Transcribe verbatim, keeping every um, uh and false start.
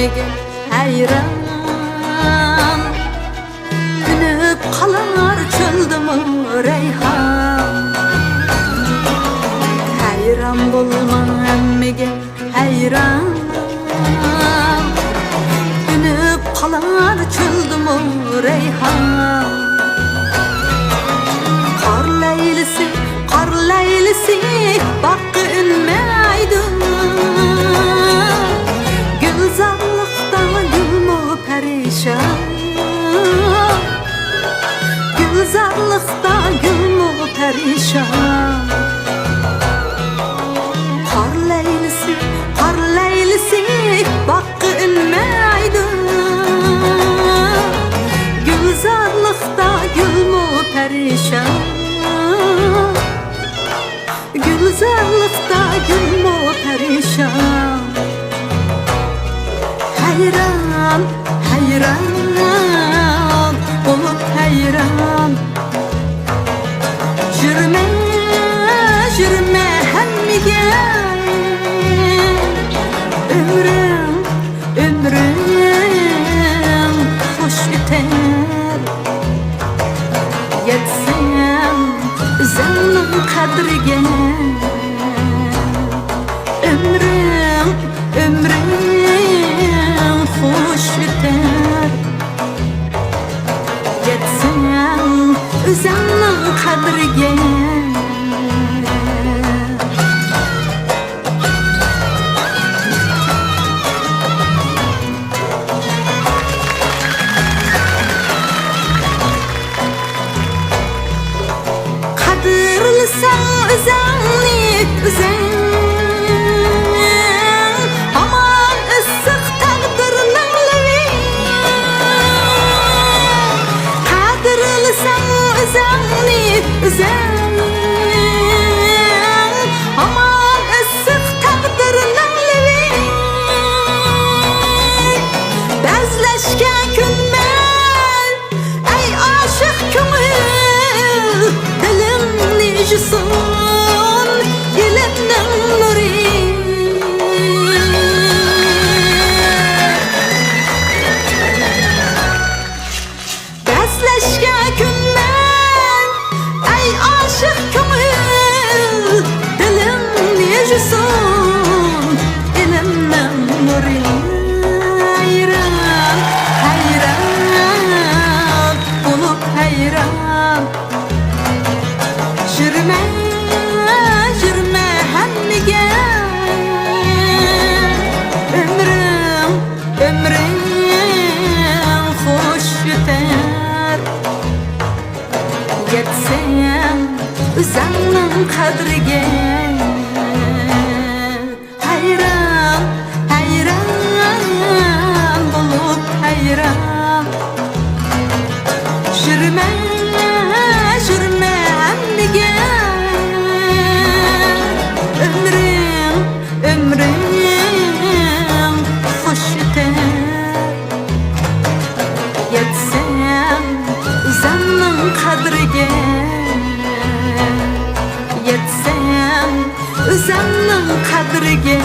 ھەممىگە ھەيران، ئۈنۈپ قالار چۆلدىمۇ رەيھان. ھەيران بولماڭ، ھەممىگە ھەيران، ئۈنۈپ قالار چۆلدىمۇ رەيھان. قار لەيلىسى، قار لەيلىسى باغقا ئۈنمەيدۇ. گۈلزارلىقتا گۈلمۇ پەرىشان، گۈلزارلىقتا گۈلمۇ پەرىشان. قار لەيلىسى، قار لەيلىسى باغقا ئۈنمەيدۇ. گۈلزارلىقتا گۈلمۇ پەرىشان، گۈلزارلىقتا گۈلمۇ پەرىشان. ھەيران، ھەيران، بولۇپ ھەيران. يۈرمە، يۈرمە ھەممىگە، ئۆمرۈڭ، ئۆمرۈڭ خۇش ئۆتەر. يەتسەڭ ئۆزۈڭنىڭ قەدرىگە، ئۆمرۈڭ، ئۆمرۈڭ خۇش ئۆتەر. يەتسەڭ ئۆزۈڭنىڭ قەدرىگە. قەدىرلىسەڭ ئۆزۈڭنى ئۆزۈڭ، ھامان ئىسسىق تەقدىرنىڭ لېۋى. قەدىرلىسەڭ ئۆزۈڭنى ئۆزۈڭ، ھامان ئىسسىق تەقدىرنىڭ لېۋى. بەزلەشكە كۆنمە، ئەي ئاشىق كۆڭۈل، دىلىڭنى يۇسۇن ئىلىمنىڭ نۇرى. بەزلەشكە كۆنمە، ئەي ئاشىق كۆڭۈل، دىلىڭنى يۇسۇن ئىلىمنىڭ نۇرى. ھەيران، ھەيران، بولۇپ ھەيران. يۈرمە، يۈرمە ھەممىگە، ئۆمرۈڭ، ئۆمرۈڭ خۇش ئۆتەر. يەتسەڭ ئۆزۈڭنىڭ قەدرىگە، ھەيران، ھەيران بولۇپ ھەيران. يۈرمە، يۈرمە ھەممىگە، ئۆمرۈڭ، ئۆمرۈڭ خۇش ئۆتەر. يەتسەڭ ئۆزۈڭنىڭ قەدرىگە، يەتسەڭ ئۆزۈڭنىڭ قەدرىگە.